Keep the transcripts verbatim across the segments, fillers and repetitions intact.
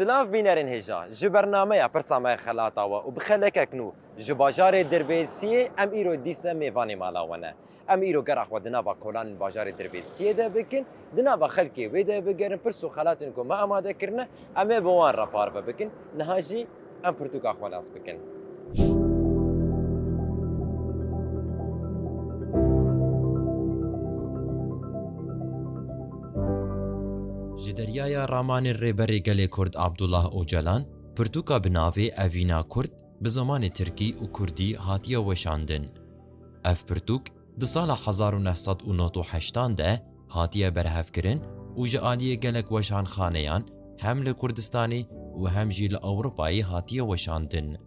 Silav bînerên hêja, ji bernameya Pirsa Me Xelata we û bi xelekek nû ji bajarê Dirbêsiyê em îro dîse mêvanê mala we ne. Em îro gera xwe di nava kolanên bajarê Dirbêsiyê de bikin, di nava xelkê wê de bigerin, pirs û xelatên ku me amade kirine, em ê bi wan re parve bikin. Niha jî em pirtûka xwe nas bikin. Ji deryaya ramanên Rêberê Gelê Kurd Abdullah Ocalan, pirtûka bi navê Evîna Kurd bi zimanê tirkî û kurdî hatiye weşandin. Ev pirtûk di sala hezar û neh sed û nod û heştan de hatiye berhevkirin û ji aliyê gelek weşanxaneyan hem li Kurdistanê û hem jî li Ewropayê hatiye weşandin.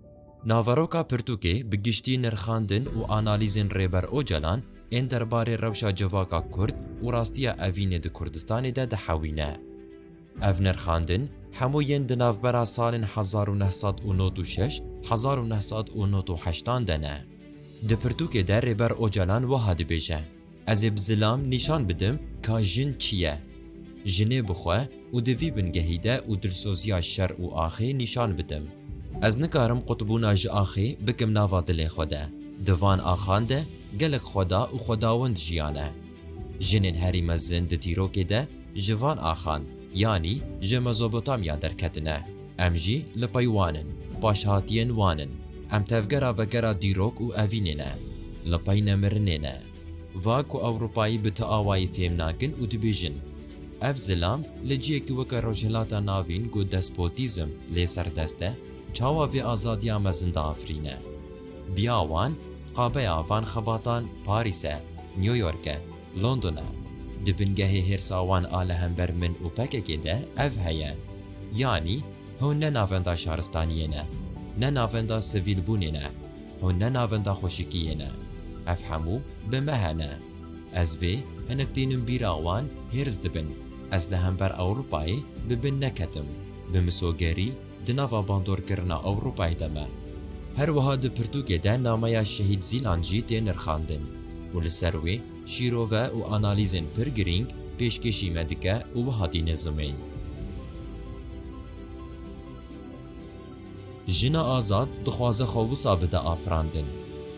Naveroka pirtûkê bi giştî nirxandin û analîzên Rêber Ocalan ên derbarê rewşa civaka Kurd û rastiya evînê di Kurdistanê de dihewîne. Ev nirxandin hemû yên di navbera salên hezar û neh sed û nod û şeş, hezar û neh sed û nod û heştan de ne. Di pirtûkê de Rêber Ocalan wiha dibêje, Ez ê bi zilam nîşan bidim ka jin çi ye. Jinê bi xwe û di vî bingehî de û dilsoziya şer û axê nîşan bidim. Ez nikarim qutbûna ji axê bikim nava dilê xwe de. Di van axan de gelek xweda û xwedawend jiyane. Jinên herî mezin di dîrokê de ji van axan, yanî ji Mezopotamya derketine. Em jî li pey wan in, paşhatiyên wan in. Em tevgera vegera dîrok û evînê ne. Li pey nemirinê ne. Va ku Ewropayî bi ti awayî fêm nakin û dibêjin, Ev zilam li ciyekî weke Rojhilata Navîn ku despotîzm lê serdest e, çawa vê azadiya mezin diafirîne? Biya wan, qabeya van xebatan Parîs e, New York e, London e. Di bingehê hêrsa wan a li hember min û P K K de ev heye. Yanî, hûn ne navenda şaristaniyê ne, ne navenda sivîlbûnê ne, hûn ne navenda xweşikiyê ne. Ev hemû bi me hene. Ez vê hinek tînim bîra wan hêrs dibin. Ez li hember Ewropayê bi bin neketim. Bi misogerî di nava bandorkirina Ewropayê de me. Her wiha di pirtûkê de nameya Şehîd Zîlan jî tê nirxandin û li ser wê şîrove û analîzên pir girîng pêşkêşî me dike û wiha tîne zimên. Jina azad dixwaze xwe wisa bide afirandin.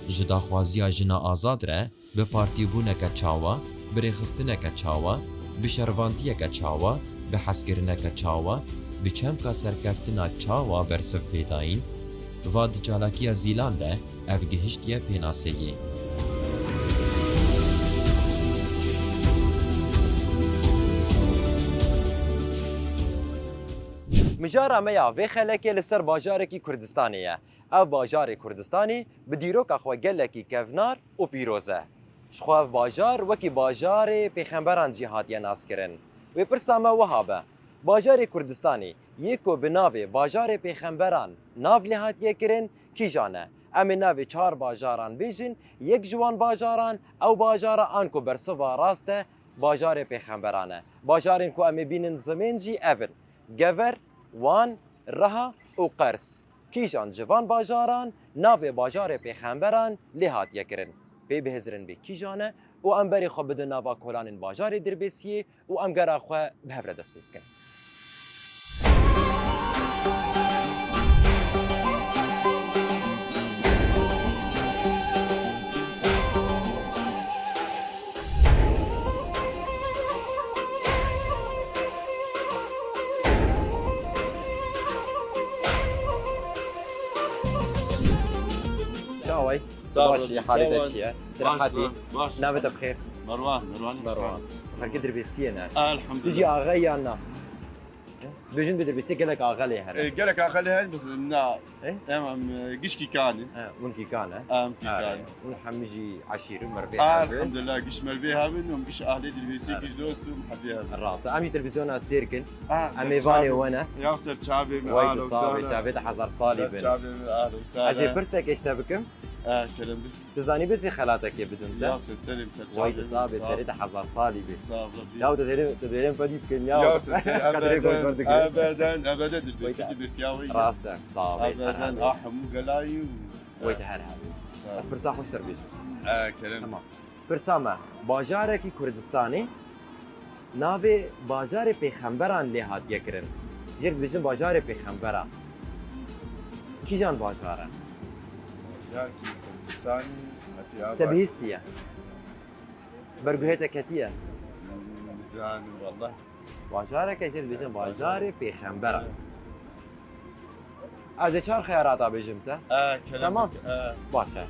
Ji daxwaziya jina azad re bi partîbûneke çawa, bi rêxistineke çawa, bi şervantiyeke çawa, bi hezkirineke çawa, bi çemka serkeftina çawa bersiv pê dayîn? Va di çalakiya Zîlan de ev gihiştiye pênaseyê. Mijara me ya vê xelekê li ser bajarekî Kurdistanê ye. Ev bajarê Kurdistanê bi dîroka xwe gelekî kevnar û pîroz e. Ji xwe ev bajar wekî bajarê pêxemberan jî hatiye naskirin. Wê pirsa me wiha be, bajarê Kurdistanê yê ku bi navê bajarê pêxemberan nav lê hatiye kirin, kîjan e? Em ê navê çar bajaran bêjin, yek ji wan bajaran ew bajara an ku bersiva rast e, bajarê pêxemberan e. Bajarên ku em ê bînin zimên jî ev in, Gever, Wan, Riha û Qers. Kîjan ji van bajaran navê bajarê pêxemberan lê hatiye kirin? Pê bihizrin bê kîjan e û em berê xwe bidin nava kolanên bajarê Dirbêsiyê û em gera xwe bi hev re dest pê bikin. Çaway? Sağ ol. Baş, halê te çi ye? Baş, rehat î? Baş. Navê te bi xêr? Merwan, Merwan. Merwan. Xelkê Dirbêsiyê ne? Elhamdulillah. Tu jî axe yan na? Bêjin bi Dirbêsiyê gelek axe lê hene. E, gelek axe lê hene, bes na. E? Em, em, e, gişkî kanî. He, hûn kîkan e? Em kîkan. Hûn hemî jî eşîr û mervê hev in. Elhamdulillah, giş mervê hev in, em giş ahlê Dirbêsiyê, giş dost û muhebbê hev in. Rast e. Em jî televîzyona Stêrk in. Em mêvanê we ne. Ya ser çavê me, ahlen û sahlen. Çavê te hezar salî bin. Ser çavê me, ahlen û sahlen. Ez ê pirsek ji te bikim. E, kerem bi. Tu zanî bê zî xelatekê bidim te? Ya ser serê min, ser çavê min. Way di sabê, serê te hezar salî bê. Sağ ol. Ya tu dêrê, tu dêrê pedî bikin ya. Ya ser serê, ebeden, ebeden, ebeden Dirbêsî, Dirbêsî ya wê. Rast e, sağ ol. Ebeden, a hemû gelayî û. Way te her hebî. Sağ ol. Ez pirsa xwe ji te re bêjim. E, kerem. Tamam. Pirsa me, bajarekî Kurdistanê navê bajarê pêxemberan lê hatiye kirin. Jê re dibêjin bajarê pêxembera. Kîjan bajar e? Bajar kî Kurdistanê, hetî a Te bihîstiye. Berguhê te ketiye. Nizanim wallah. Bajareke jê re dibêjin bajarê pêxembera. Ez ê çar xeyarata bêjim te. E, kelem Tamam. bike, e. Baş e.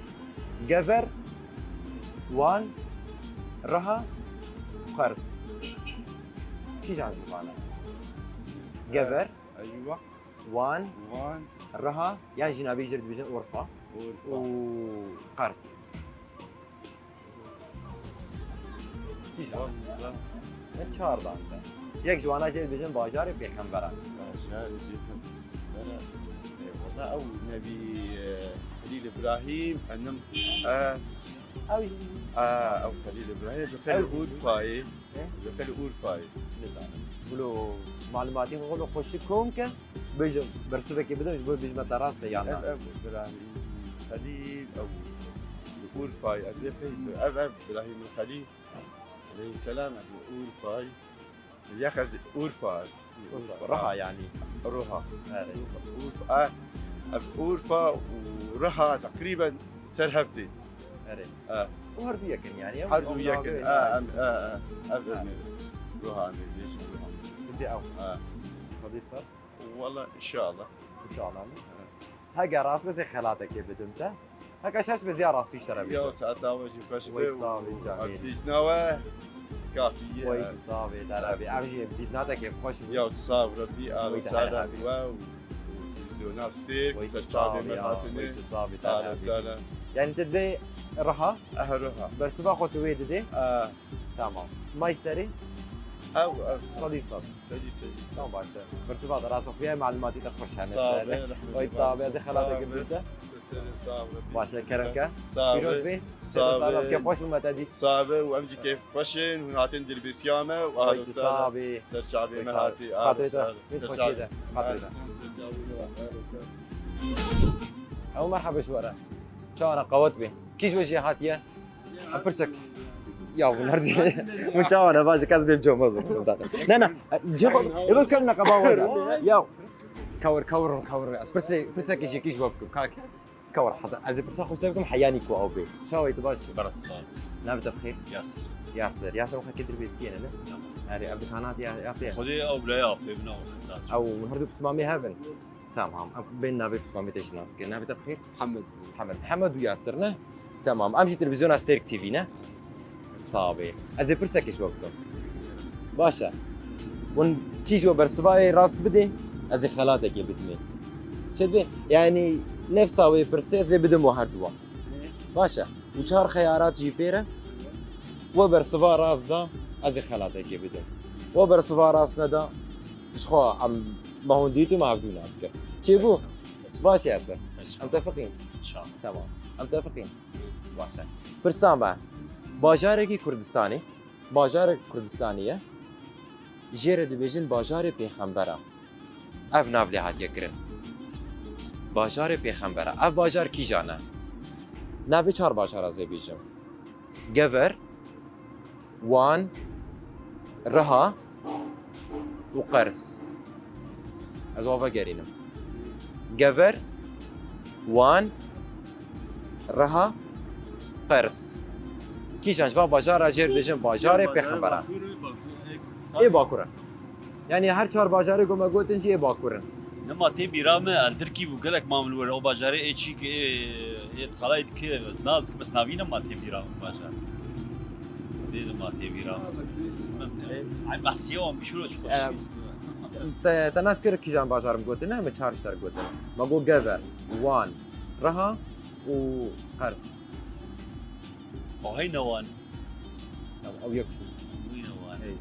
Gever, Wan, Riha, Qers. Kîjan ziman e? Gever, Eywa. Wan, Wan. Riha, yan jî navê jê re dibêjin Urfa. Urfa. Û Qers. Kîjan? Wallah. Min çar dan te. Yek ji wana jê dibêjin bajarê pêxemberan. Bajarê pêxembera. Ê, wallah ew nebî, e, Xelîl Îbrahîm, enim, e, Ew jî. e, ew Xelîl Îbrahîm, bi Xelîl Ew jî. Urfayê. He? Bi Xelîl Urfayê. Nizanim. Wilo malumatî xwe xweşik kom ke. Bêjim, bersivekê bidim, ji bo bêjime te rast e yan na? Ev, ev Birahîm Xelîl, ew li Urfayê, ez ê pey, ev, ev Birahîm Xelîl, aleyhisselam, ev li Urfayê. Yex ez Urfa. Urfa. Riha yanî. Riha. Erê. Urfa, ev Urfa û Riha teqrîben ser hev tên. Erê. E. Û her du yek in yanî, ew Her du yek in. navê E, yanî. em, e, e, ev, Ha. em ê Riha em ê bêjin Riha. Tu dê ew. E. Sedî sed. Wala, înşallah. Înşallah. Hege rast be, ez ê xelatekê bidim te. Heke şaş be, ziya rastî ji te re bêjim. Ya saeta we jî xweş be. Wê sağ ol, û canî. Ev dîtina we kafî ye. Wê tu sağ be, te re bê. Ev jî dîtina te kêfxweş bû. Ya sağ ol, Rebî, alo sala we û, û televîzyona Stêrk, ser çavê me hatine. Wê tu sağ be, te re bê. Alo sala. Yanî tu dê Riha? Eh, Riha. Bersiva xwe tu wê didê? Eh. Tamam. May serî? Ew, ew. Sedî sed. Sedî, sedî, sedî. Tamam, baş e. Bersiva te rast e, xuya malumatî te xweş hene. Sağ ol, rehmet. Oy, sağ ol, ez ê xelateke bidim te. Sağ ol, Rebî. Baş e, kerem ke. Sağ ol. Pîroz bê. Sağ ol. Pîroz bê, kêfxweş bûme te dît. Sağ ol, û em jî kêfxweş in, hûn hatin dilbîsiya me û ahlo sala. Oy, tu sağ bê. Ser çavê me hatî, ahlo sala. Xatirê te, min xweşiyê de. Xatirê te. Ew merhaba ji we re. Çawa ne, qewet bê. Kî ji we jê hatiye? Pirsek. Ya, hûn her dî. Hûn çawa ne, baş e, kes bê coma zor. Ne, ne. Cê xwe, ê, bes kem neqeba we de. Ya. Kawir, kawir, kawir. Ez pirsek, pirsek jî kî ji we bikim, kak. Kawir, heta ez ê pirsa xwe ser bikim, heyanî ku ew bê. Çawa yî, tu baş î? Berat sağ ol. Navê te bi xêr? Yasir. Yasir. Yasir, xwe kê dirbêsiyê ne, ne? Tamam. Erê, ev dikana ya, ya pê. Xwedê ew bila ya pê bina. Ew, hûn her du pismamê hev in. Tamam. Em bên navê pismamê te jî nas bikin. Navê te bi xêr? Mihemed. Mihemed. Mihemed û Yasir ne? Tamam. Em jî televîzyona Stêrk T V ne? Sax bê. Ez ê pirsekê ji we bikim. Baş e. Hûn kî ji we bersivayê rast bidê, ez ê xelatekê bidimê. Çi dibê? Yanî nefsa wê pirsê ez ê bidim we herduwan. Baş e. Û çar xeyarat jî pê re. We bersiva rast da, ez ê xelatekê bidim. We bersiva rast neda, ji xwe em me hûn dît û me hevdû nas kir. Çêbû? Baş e, Yasir. Em tefiqîn? Tamam. Em tefiqîn? Baş e. Pirsa me, bajarekî Kurdistanê, bajarek Kurdistanê ye, jê re dibêjin bajarê pêxembera. Ev nav lê hatiye kirin. Bajarê pêxembera. Ev bajar kîjan e? Navê çar bajara ez ê bêjim. Gever, Wan, Riha û Qers. Ez ava gerînim. Gever, Wan, Riha, Qers. Kîjan ji van bajara jê re dibêjin bajarê pêxembera? Ê bakur e. Yanî her çar bajarê ku me gotin jî ê bakur in. Nema tê bîra me, ez Tirkî bû, gelek mam li wir, o bajarê ê çî ki ê, ê dixalayî dike, nazik bes navî nema tê bîra me bajar. Dê nema tê bîra me. Min, ay behsiye wan bişûro çi xweş. Em, te, te nas kir kîjan bajar min gotin, ne? Me çar ji te re gotin. Me got Gever, Wan, Riha û Qers. O heyne Wan. Ew, ew yek çû. Wî ne wan. Hey.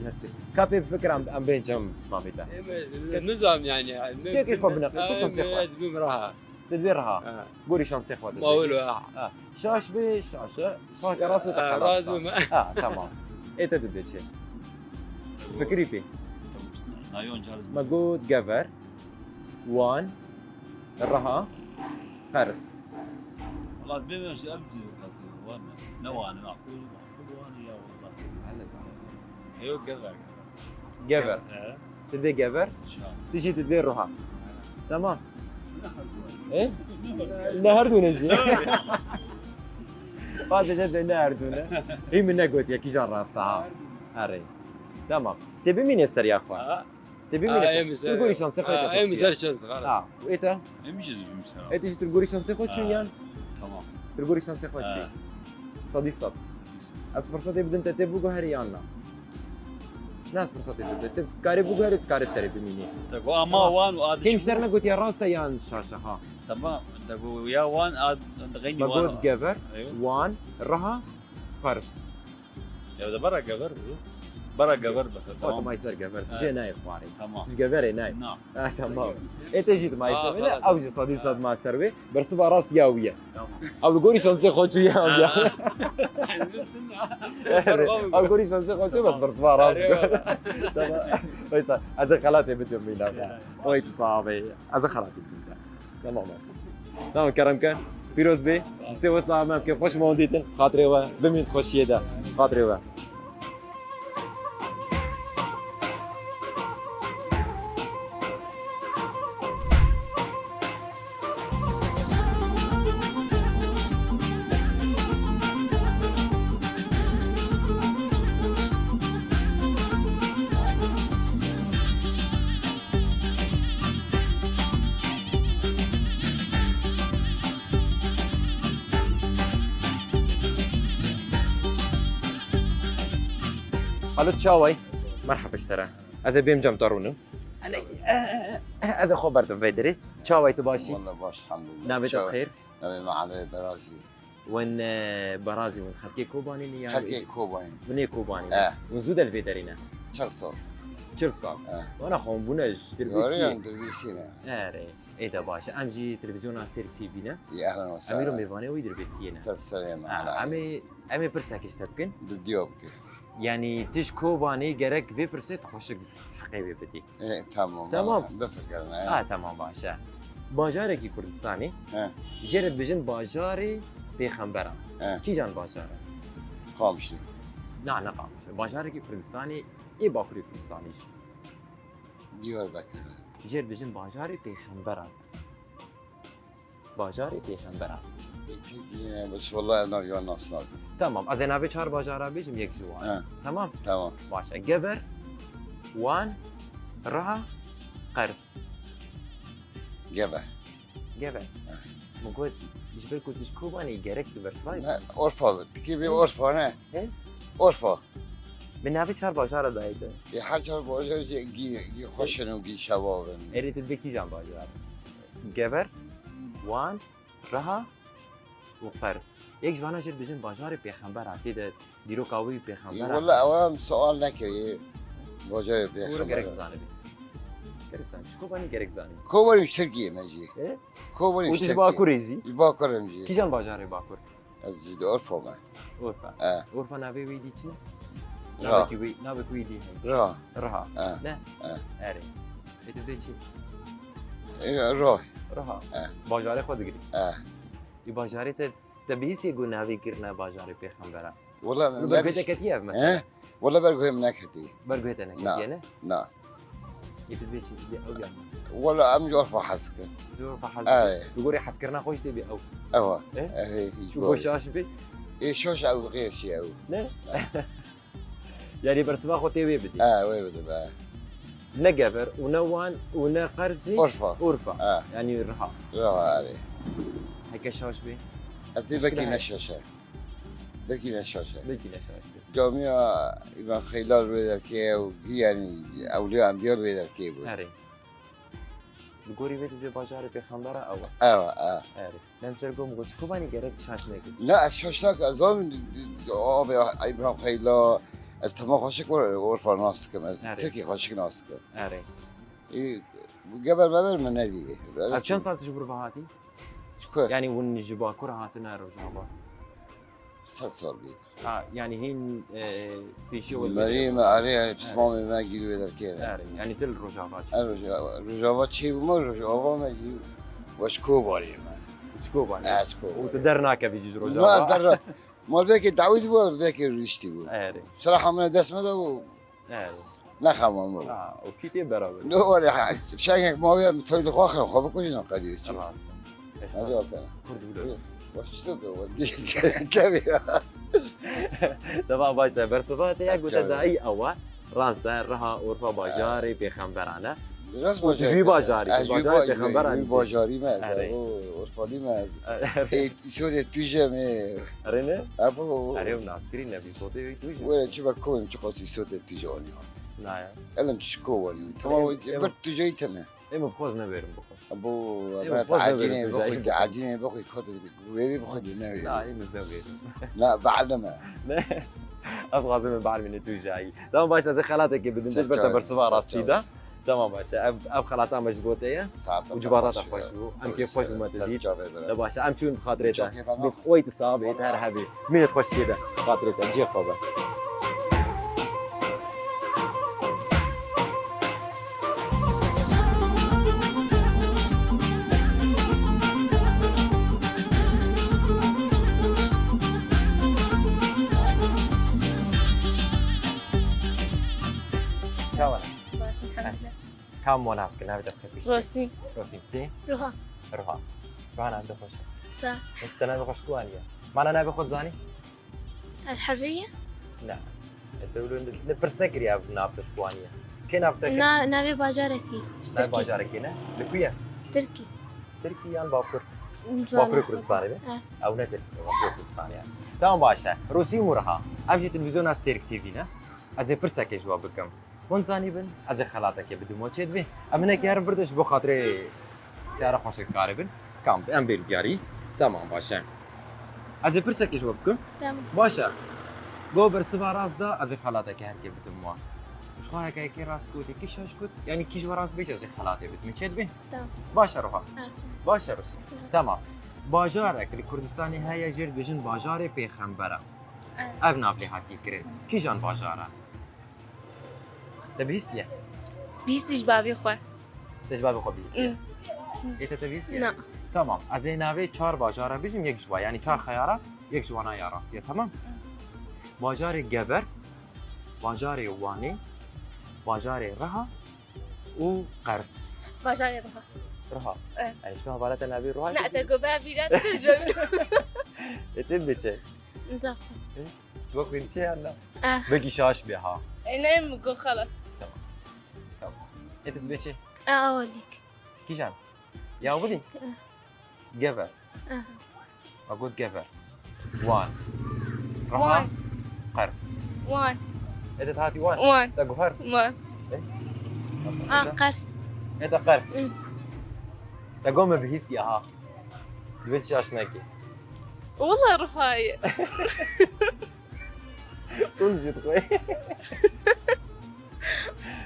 Merci. Ka pê bifikir em, em bên cem pismamê te. Em ez nizam yani. Kek iş xwe bineqe, tu şansê xwe. Ez bim Riha. Te dibê Riha. Ha. Gorî şansê xwe te dibê. Mawil ha. Ha. Şaş bê, şaş e. Şaş ke rast bê, te xelas. Rast bim. Ha, tamam. Ê te dibê çi? Fikirî pê. Nayon cariz. Me got Gever, Wan, Riha, Qers. Wala bê me ji ev cî wan ne. Ne wan, maqul, maqul wan ya wala. Hele zaten. Eyo Gever. Gever. He. Tu dê Gever. Çar. Tu jî tu dê Ruha. Tamam. E? Ne her dû ne jî. Sadece de ne her dû ne. Hî min negotiye kîjan rast e ha. Erê. Tamam. Tê bimîne ser ya xwe. Ha. Tê bimîne ser. Em ser. Tu gorî şansê xwe Ha, te em xweşiye. Ser şans xwe. Ha. Ê te? Em jî zî bimîne ser. Ê tu jî tu gorî şansê xwe çû Ha. yan? Tamam. Tu gorî şansê xwe Ha. çû. Sadî sad. Sadî sad. Ez firsatê bidim te tê biguherî yan na? Ne ez firsatê bidim te. Te karê biguherî, tu karê serê bimînî. Te got ama Tamam. wan û ad Kêm çû. Ser negotiye rast e yan şaş e ha. Tamam. Te got ya wan ad dixeynî Me wan. Got Gever, Eyo. Wan, Riha, Qers. Ya de bara Gever bû. Bara Gever be. Tamam. Tamam. Ser Gever. Tu Ha. Jê nayê xwarê. Tamam. Tu ji Geverê nayê. Na. Ha, tamam. Ê te jî tu mayî Ha, ser wê ne? Xelas. Ew jî sedî sed ma ser wê. Bersiva rast ya wî ye. Tamam. Ew li gorî şansê xwe çû ya wî ye. Ha. Ew gorî şansê xwe çû bes bersiva rast. Eyvallah. Tamam. Weysa, ez ê xelatê bidim mîna. Eyvallah. Oy tu saxê. Ez ê xelatê bidim. Tamam. Tamam, kerem ke. Pîroz bê. Sê wesa me ke xweş mon dîtin. Xatirê we. Bimîn xweşiyê de. Xatirê we. Alo, çaway? Merhaba ji te re. Ez ê bêm cem te rûnim. Enekî, eh, eh, eh, ez ê xwe berdim vê derê. Çaway tu başî? Walla baş, elhamdülillah. Navê te Çaway. Xêr? Navê me Elê Berazî. Win, e, Berazî win xelkê Kobanî ne yan? Xelkê Kobanî. Win ê Kobanî ne? Eh. Win zû de li vê derî ne? Çil sal. Çil sal. Eh. Wana xwe hûn bûne ji Dirbêsiyê. Yore yan Dirbêsiyê ne? Erê. Ê de baş. Em jî televîzyona Astêrk T V ne? Ê, ehlen we sehlen. Em îro mêvanê wî Dirbêsiyê ne. Ser serê me, Ha, hela. Em ê, em ê pirsek ji te bikin. Di diyo bike. Yanî tu ji Kobanê gerek vê pirsê tu xweşik heqê wê bidî. Ê, tamam, Tamam. Bifikirine, ya. Ha, tamam, baş e. Bajarekî Kurdistanê, He. Jê re dibêjin bajarê pêxemberan. He. Kîjan bajar e? Qamişlo. Na, ne Qamişlo. Bajarekî Kurdistanê ê Bakurê Kurdistanê jî. Diyarbekir. Jê re dibêjin bajarê pêxemberan. Bajarê pêxemberan. Ê, Tirkiyê ne, bes wela ez nav yan nas nakim. Tamam, ez ê navê çar bajara bêjim, yek ji wan. He. Tamam? Tamam. Baş e. Gever, Wan, Riha, Qers. Gever. Gever. He. Min got, ji ber ku tu ji Kobanê gerek tu bersiva Ne, Urfa, tikê bê He. Urfa ne? He? Urfa. Min navê çar bajara dayê te. Ê, her çar bajar jî gî, gî xweş in û gî şebab in. Erê tu dibê kîjan bajar? Gever, Wan, Riha û Qers. Yek ji vana jê dibêjin bajarê pêxember a, tê de dîroka wî pêxember a. Wela ew em sual nekiriye. Bajarê pêxember. Gerek zanibî. Gerek zanibî. Ji Kobanî gerek zanibî. Kobanî ji Tirkiyê me jî. E? Kobanî Û ji tu ji Tirkiyê. Bakurê jî? Ji Bakur im jî. Kîjan bajarê Bakur? Ez jî di Urfa me. Urfa. E. Urfa navê wî dî çi ne? Ra. Navekî wî, navek wî dî heye. Ra. Riha. E. Ne? E. Erê. Ê tu dê çi? E, Ra. Riha. E. Bajarê xwe digirî. E. Ê bajarê te, te bihîstiye ku navê kirine bajarê pêxembera? Wela Li ber guhê te ketiye ev mesela? He? Wela ber guhê min neketiye. Ber guhê te neketiye, ne? Na. Yê tu dibê çi? Dibê ew yan. Wela em ji Urfa hez dikin. Ji Urfa hez dikin. Ey. Li gorî hezkirina xwe jî tê bê ew. Ewa. E? Ey, hiç Tu baş. Xwe şaş bê. Ê şaş ew qêşî ew. Ne? Yanî bersiva xwe tê wê bidî. E, wê bidim, e. Ne Gever û ne Wan û ne Qers jî Urfa. Urfa. E. Yanî Riha. Riha, erê. Heke şaş bê. Ez dê Mushkil belkî heye. Ne şaş e. Belkî ne şaş e. Belkî ne şaş bê. Camiya Îmam Xeylal wê derkê û yanî Ewliya Enbiya wê derkê bû. Erê. Li gorî wê dibê bajarê pêxembera ew e. Ew e, e. Erê. Dem ser gom got, Kobanî gerek şaş nekir. Ne, ez şaş nakim, ez zanim avê Îbrahim Xeyla, ez tema xweşik Urfa nas dikim, ez Erê. Tirkî xweşik nas dikim. Erê. Ê, geber meber min nedî. Ev çend sal tu ji Urfa hatî? Ji ku? Yanî hûn ji Bakur hatine Rojava? Sed sal bî. Ha, yanî hîn, e, pêşiya we Merî me, erê, erê, pismamê me gî li wê derkê ne. Erê, yanî tu li Rojava çû. Erê, Rojava, Rojava çêbûme, Rojava me jî weş Kobanê me. Ji Kobanê. Ez Kobanê. Û tu dernakevî jî ji Rojava. Na, ez derna-, malbekê dawî dibû, malbekê rûniştî bû. Erê. Silaha min dest me de bû. Erê. Ne xema min. Ha, o kî tê beraber. Ne öyle ha. Şengek mavi mi toy xwe xwe bikujin o kadar için. Rast. Hadi olsun. Kurd bile. Bak işte de o. Kevira. Tamam, başa. Bersiva te ya gote da iyi awa. Rast e, Riha, Urfa bajarê pêxemberan e. Biraz û tu ji wî bajarî, tu bajarê pêxemberan. Wî bajarî me, Urfalî me. Ê, îsotê tu je me. Erê ne? Ebo. Erê, ew naskirî ne, îsotê wî tu je. Were çi be kovim çi qas îsotê tu je anî hat. Na ya. Elem çi ko wanî. Tamam, bir tu je tene. Ê, min bi xwe ez newêrim bixwim. Bo, ê, min bi xwe ez newêrim tu je. Ecînê bixwe, ecînê bixwe, kote wêrî bixwe, ne wêrî. Na, ê, min ez newêrim. Na, be'er neme. Ne. Ez dixwazim min be'er mîne tu je. Tamam, baş, ez ê xelatekê bidim. Ser çavê min, ser çavê min. Bersiva rastî de. Tamam, baş. Ev, ev xelata me ji bo te ye. Û civata te xweş bû. Em kêf xweş bûme te dît. De baş, em çûn bi xatirê te. Wê tu sax bê, her hebî. Mînet xweşiyê de. Xatirê te. Cihê xwe be. Çawa? Baş, elhamdülillah. Kam wan nas bikin, navê te bixê piştî? Rosî. Rosî. Tê? Ruha. Ruha. Ruha, navê te xweş e. Sağ. Te navê xweş ku aniye? Mana navê xwe dizanî? El Hurriye? Na. E, te wilo ne, ne pirs nekiriye ev nav te ji ku aniye. Kê nav te kir? Na, navê bajarekî. Navê bajarekî ne? Li ku ye? Tirkî. Tirkî yan Bakur? Bakurê Kurdistanê be? He. Ew ne Tirkî, Bakurê Kurdistanê ye. Tamam, baş e. Rosî û Ruha. Em jî televîzyona Stêrk T V ne. Ez ê pirsekê ji we bikim. Hûn zanîbin, ez ê xelatekê bidim we çê dibê. Em hinekî herin vir de ji bo xatirê siyara xweşik karibin. Kam, em bên diyarî. Tamam, baş e. Ez ê pirsekê ji we bikim. Tamam. Baş e. Go bersiva rast da, ez ê xelatekê herkê bidim we. Ji xwe heke yekê rast got, yekî şaş got, yanî kî ji we rast bêje, ez ê xelatê bidim. Çê dibê? Tamam. Baş e, Ruha. Ha. Baş e, Rosî. Tamam. Tamam. Bajarek li Kurdistanê heye, jê dibêjin bajarê pêxembera. Evet. Ev nav lê hatiye kirin. Kîjan bajar e? Te bihîstiye? Bihîstî ji bavê xwe. Te ji bavê xwe bihîstiye? Mm. Ê te, te bihîstiye? Na. Tamam. Ez ê navê çar bajara bijim, yek ji wa. Yanî çar xeyara, yek ji wana ya rastiye. Tamam? Bajarê Gever, bajarê Wanê, bajarê Riha û Qers. Bajarê Riha. Riha? Evet. Yanî, ji tu hevala te navê Riha. Na, te got be vîra, tu jol. Ê te biçe. Zaf. Ê? Tu wek wê diçe yan na? Eh. Belkî şaş bê ha. E, ne, min got xelat. Tamam. Tamam. Ê, tu dibê çi? E, awalîk. Kîjan? Ya wilî? Eh. Gever. Eh. Ma got Gever. Wan. Riha. Wan. Qers. Wan. Ê, te hatî Wan? Wan. Te guhar? Wan. Ê? Ah, Qers. Ê, te Qers. Hmm. Te got me bihîstiye ha. Divê şaş nekî. Wala Rihayê. Sun jî dixwe.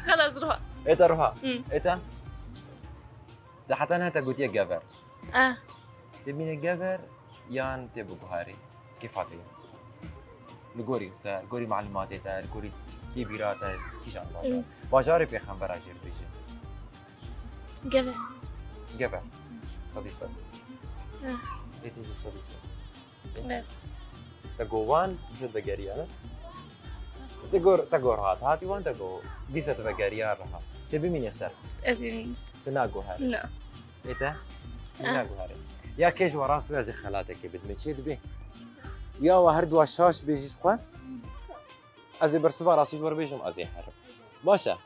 Xelas Riha. Ê te Riha. Hmm. Ê te? Te heta niha te gotiye Gever. Ah. Te bîne Gever yan te biguherî? Kêfa te ye? Li gorî te, li gorî malumatê te, li gorî têbîra te, kîjan bajar? Hmm. Bajarê pêxembera jê dibêjin. Gever. Gever. Sedî sed. Eh. Ê te jî sedî sed. Eh. Te got Wan, dîsa te vegeriya, ne? Te got, te got Riha, te hatî Wan, te got, dîsa te vegeriya Riha. Te bimîne ser? Ez bimîne ser. Te naguhere? Na. Ê te? Te naguhere. Ya kê ji we rast be, ez ê xelatekê bidimê. Çê dibê? Ya we her dua şaş bêjî ji xwe. Ez ê bersiva rastî ji we re bêjim, ez ê herim. Baş e.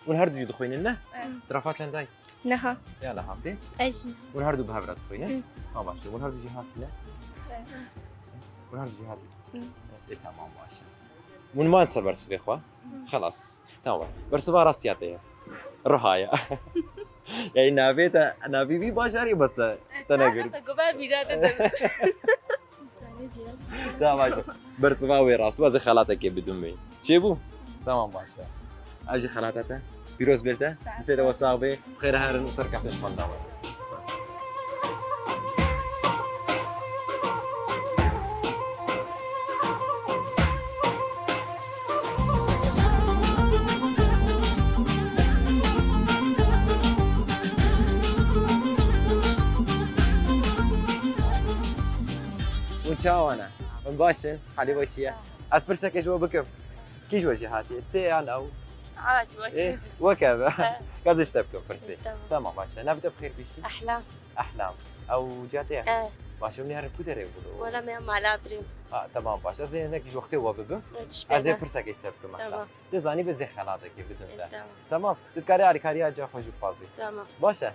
Hûn her du jî dixwînin, ne? Evet. Trafa çendayî? Neha. Ya neha tê? Ez jî. Hûn her du bi hev re dixwînin? Hı. Ha, baş e. Hûn her du jî hatine? Evet. Hûn her du jî hatine? Hı. Ê, tamam, baş e. Hûn man ser bersivê xwe? Hı. Xelas. Tamam. Bersiva rastiya te ye. Riha ye. Yani navê te, navê vî bajarî bes te, te negirt. Te got, ben vîra te de. Tamam, baş e. Bersiva wê rast bû, ez ê xelatekê bidim wê. Çêbû? Tamam, baş e. Ez jî xelata te. Pîroz bê te. Dîsê te we sax bê. Xêr herin û serkeftin ji xwenda we. Sağ ol. Hûn çawa ne? Hûn baş in? Halê we çi ye? Ez pirseke ji we bikim. Kî ji we jî hatiye? Tê yan ew? Adi, weke. Ê, weke be. He. Gazê ji te bikim pirsê. Tamam. Tamam, baş e. Navê te bi xêr bîşî? Ehlam. Ehlam. Ew ciya te ye? E. Baş e, hûn ê herin ku derê bû? Wela me mala birîm. Ha, tamam, baş. Ez ê hinek ji wextê we bibim. Hiç. Ez ê bêne. Pirsekê ji te bikim, Ehlam. Tamam. Tu zanî bê zê xelatekê bidim te. E, tamam. Tamam. Tu dikarî alîkariya ciya xwe jî bixwazî. Tamam. Baş e.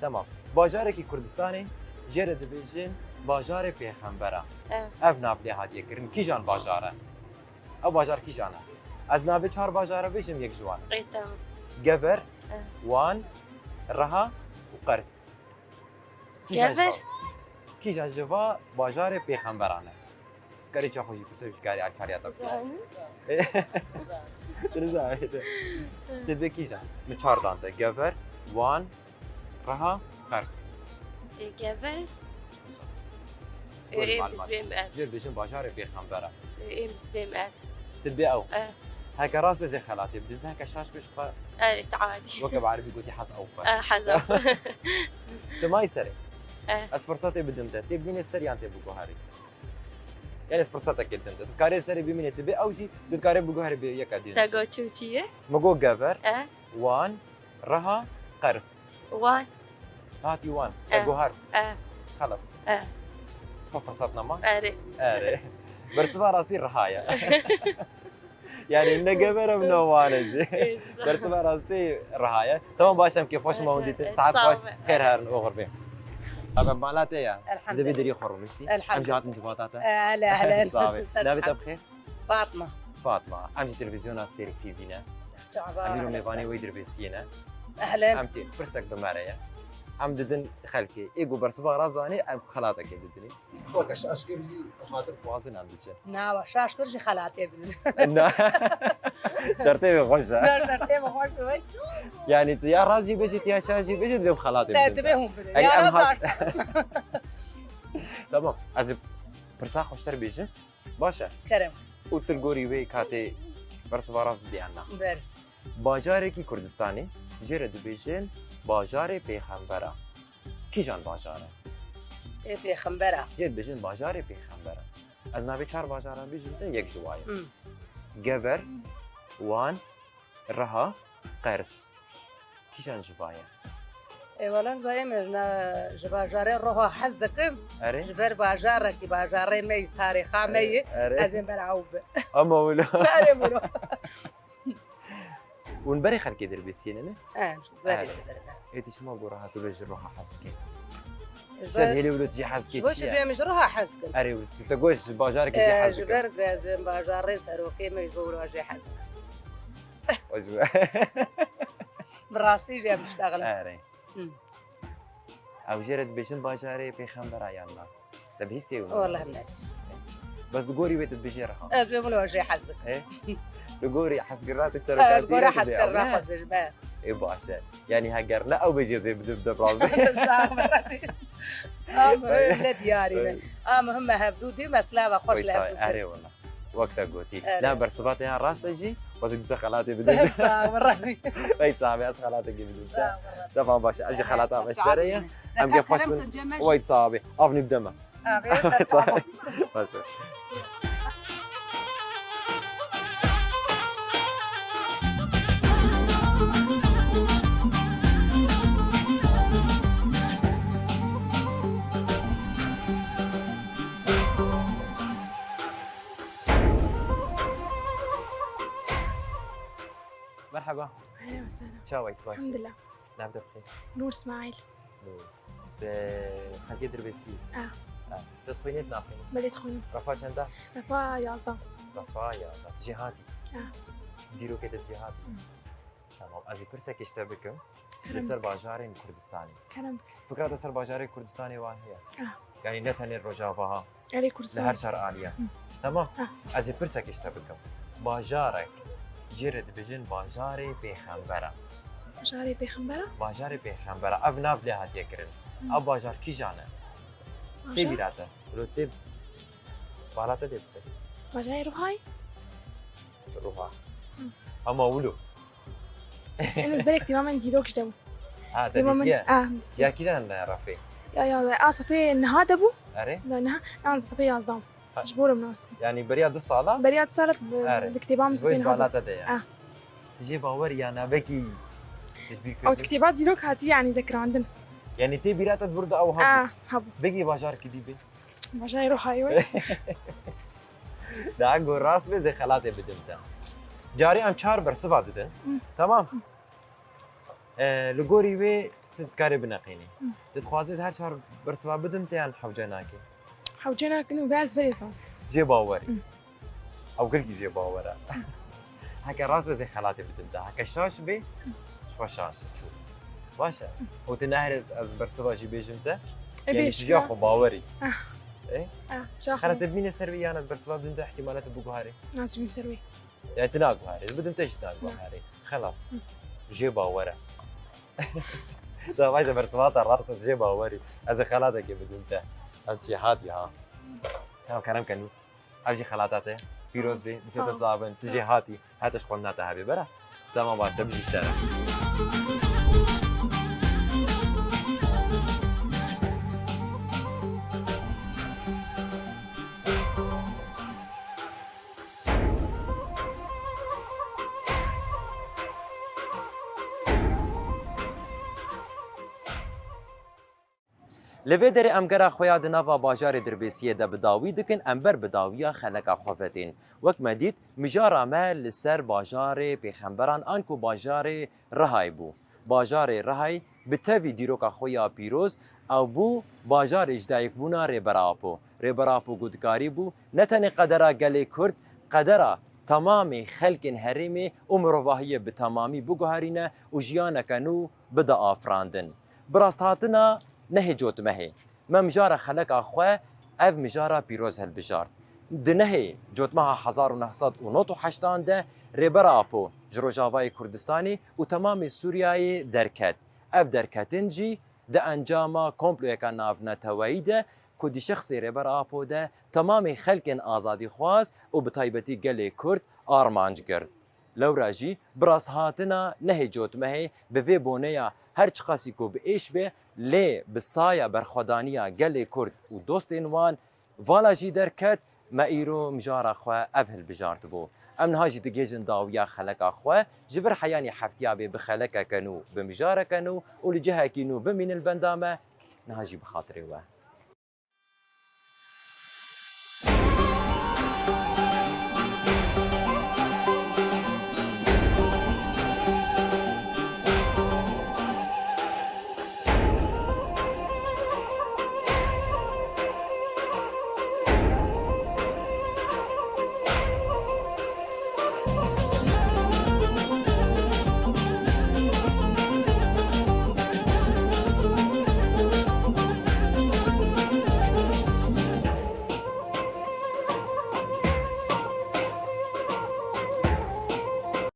Tamam. Bajarekî Kurdistanê jê re dibêjin bajarê pêxembera. E. Ev nav lê hatiye kirin. Kîjan bajar e? Ew bajar kîjan e? Ez navê çar bajara bêjim, yek ji wan e. Ê, tamam. Gever, E. Wan, Riha û Qers. Kîjan ji Gever? va-, kîjan ji va bajarê pêxemberan e? Karê çaxo jî pirse, jî karê alkariya te bike. Zanî. Tu nizanî. Te bê kîjan? Min çar dan te. Gever, Wan, Riha, Qers. Ê, Gever. Ê, Gorî ê, malûmat. Bizvêm ev. Jê bêjin bajarê pêxembera. Ê, ê, bizvêm ev. Tu bê ew. E. Heke rast be zê xelatê bidin, heke şaş be ji xwe. E, taadî. Weke bi erebî gotî haz ewfe. E, haz ewfe. Tu mayî serê. E. Ez firsetê bidim te. Tê bînê ser yan tê biguherî. Yani firsetekê din de. Tu dikarê serê bimînê, tu bê ew jî, tu dikarê biguherî bê yeka din. Te got çi û çi ye? Min got Gever, E. Wan, Riha, Qers. Wan. Hatî Wan. Te E. guhert. E. Xelas. E. Xwe firset nema? Erê. Erê. Bersiva rastî Riha ye. Yani ne Gever e ne Wan e jî. Ê, dizan. Bersiva rastî Riha ye. Tamam, baş em kêfxweş Evet, ma hûn evet, dîtin. evet, Saet sağ xweş. Ol. Xêr herin, oxir bê. Abi, mala te ya. Elhamdülillah. Divê derî xwe rûniştî. Elhamdülillah. Em jî hatin civata te. Ehlen, ehlen. Sağ ol. Navê te bi xêr? Fatma. Fatma. Em jî televîzyona Stêrk T V ne. Çava Em îro mêvanê wê dirbêsiyê ne. Ehlen. Em tê pirsek bi me re ye. Em didin xelkê. Ê ku bersiva rast zanî, em xelatekê didinî. Weke şaşkir jî xatir xwazin em diçin. Na, we şaşkir jî xelatê bidin. Na. Şertê wê xweş e. Na, şertê wê xweş e. Yani tu ya rast jî bêjî, tu ya şaş jî bêjî, divê xelatê Te bidin. Divê hûn bidin. Ey, Ya em rast hat- daşt. Tamam. Ez ê pirsa xweştir bêjim. Baş e. Kerem. Û tu li gorî wê katê bersiva rast bidî yan na. Ber. Bajarekî Kurdistanê jê re dibêjin bajarê pêxembera. Kîjan bajar e? Ê pêxembera. Jê dibêjin bajarê pêxembera. Ez navê çar bajara bêjim te, yek ji wa ye. Hmm. Gever, Wan, Riha, Qers. Kîjan ji va ye? Ê, wele zayê min ji bajarê Riha hez dikim. Erê? Ji ber bajarekî, bajarê me yî, tarîxa me yî. Erê? Ez ê ber ew bi. Ama wilo. Erê wilo. Hûn berê xelkê dirbêsiyê ne, ne? E, berê Erê. Dirbêsiyê. Ê, tu çima gora hatî ji Riha hez dikî? Ji Sen ber hêlê wilo tu jî hez dikî Ji bo çi çi ye? Dibêm ji Riha hez kim? Erê, tu te got ji bajarekî jî E, hez ji dikim. Ber gazim bajarê serokê me ji bo wilo jê hez dikim. Bi rastî jî em diştexilin. Erê. Hı. Ew jê re dibêjin bajarê pêxembera yan na? Te bihîstiye wilo? Wallahî nebihîst. Bes li gorî wê tu dibêjê Riha. Ez wê wilo jê hez dikim. Ê? Li gorî hezkirina te serokatî Li gorî hezkirina xwe dibêjim, e. Ê baş e. Yanî heger ne ew bêjê zê bidim de bi razî. Sağ ol. A muhim ne diyarî ne. A muhim me hevdû dî, me silava xweş li hevdû kir. Erê wala. Wek te gotî. Erê. Na bersiva te ya rast e jî, wazî dîsa xelatê bidin. Sağ ol, Rabî. Ey sabe, ez xelatekê bidin te. Sağ ol, Rabî. Tamam, baş e. Ez jî xelata me ji te re ye. Em kêfxweş bin. Wey sabe. Avnî bide me. Abi, sağ ol. Baş e. Merhaba. Ehlen we sehlen. Çawa yî, baş î? Elhamdulillah. Nav te bi xêr? Nûr Îsmaîl. Nûr. Bi xelkê dirbêsî yî? Ah. Ah. Tu dixwînî, tu naxwînî? Belê dixwînim. Refa çend a? Refa yazdeh. Refa yazdeh. Tu jêhatî? Ah. Dîrokê te jêhatî? Hmm. Tamam. Ez ê pirsekê ji te bikim. Kerem bike. Li ser bajarên Kurdistanê. Kerem bike. Fikra te ser bajarê Kurdistanê wan heye? Ah. Yanî ne tenê Rojava ha. Erê Kurdistan. Li her çar alî ye. Hı. Tamam. Ha. Ez ê pirsekê ji te bikim. Bajarek jê re dibêjin bajarê pêxembera. Bajarê pêxembera? Bajarê pêxembera. Ev nav lê hatiye kirin. Hı. Ev bajar kîjan e? Bajar? Tê bîra te. Wilo tê bala te dê bise. Bajarê Ruhayê? Ruha. Hı. Ama wilo. Ene berek tîma min dîrok ji te bû. Ha, te dîtiye? Ah, dîtiye. Ya kîjan ne refê? Ya, ya, a sefê niha de bû. Erê? Da niha, yan sefê yazdam. Ha. Ji bo re nas kim. Yani beriya du sala? Beriya du sala bi, Erê. Bi kitêba min sefê niha de. Ji bo bala te de ya. Ah. Jê bawer ya navekî tişbîr Ew kir. Kitêba dîrok hatî, yanî zekirandin. Yanî tê bîra te di vir de ew hebû. Ah, hebû. Begî bajar kidî bê. Bajarê Rihayê wê. Daha go rast bê zê xelatê bidim te. Carê em çar bersiva didin. Hı. Tamam. Hı. E, li gorî wê tu dikarê bineqînî. Hı. Tu dixwazî ez her çar bersiva bidim te yan hewce nakî? Hewce nakin û ez berê zan. Jê bawerî. Hı. Ew gelkî jê bawer e. Heke rast be zê xelatê bidim te. Heke şaş bê, ji xwe şaş e, çû. Baş e. Û tu nehêr ez, ez bersiva jî bêjim te. E, yanî bêj, tu jî ya xwe bawerî. Ah. E? Ah, ja xwe. Xelatê bimîne ser wî yan ez bersiva bidim te, ihtimale tu biguherî. Nazim ser wî. Yani tu naguherî. Bidim te jî tu naguherî. Xelas. Hı. Jê bawer e. Da vay de bersiva te rast e, tu jê bawerî. Ez ê xelatekê bidim te. Ez jê hatî ha. Tamam, kerem kenî. Ev jî xelata te. Pîroz bê. Distê te sax bin. Tu jê hatî. Her tişt xwendina te hebê bera. Tamam, baş e, bijî ji te re. Li vê derê em gera xwe ya di nava bajarê Dirbêsiyê de bi dawî dikin, em ber bi dawiya xeleka xwe ve tên. Wek me dît, mijara me li ser bajarê pêxemberan anku bajarê Rihayê bû. Bajarê Rihayê bi tevî dîroka xwe ya pîroz ew bû bajarê ji dayikbûna Rêber Apo. Rêber Apo ku dikarî bû ne tenê qedera gelê Kurd, qedera temamê xelkên herêmê û mirovahiyê bi temamî biguherîne û jiyaneke nû bide afirandin. Bi rasthatina nehê cotmehê, me mijara xeleka xwe, ev mijara pîroz hilbijart. Di nehê cotmeha hezar û neh sed û nod û heştan de Rêber Apo ji Rojavayê Kurdistanê û temamê Sûriyeyê derket. Ev derketin jî di encama komployeka navneteweyî de ku di şexsê Rêber Apo de temamê xelkên azadîxwaz û bi taybetî gelê Kurd armanc girt. Lewra jî bi rasthatina nehê cotmehê bi vê boneya her çiqasî ku bi êş be, lê bi saya berxwedaniya gelê Kurd û dostên wan, vala jî derket, me îro mijara xwe ev hilbijartibû. Em niha jî digihêjin dawiya xeleka xwe, ji vir heyanî heftiya bê bi xelekeke nû, bi mijareke nû û li cihekî nû bimînin li benda me, niha jî bi xatirê we.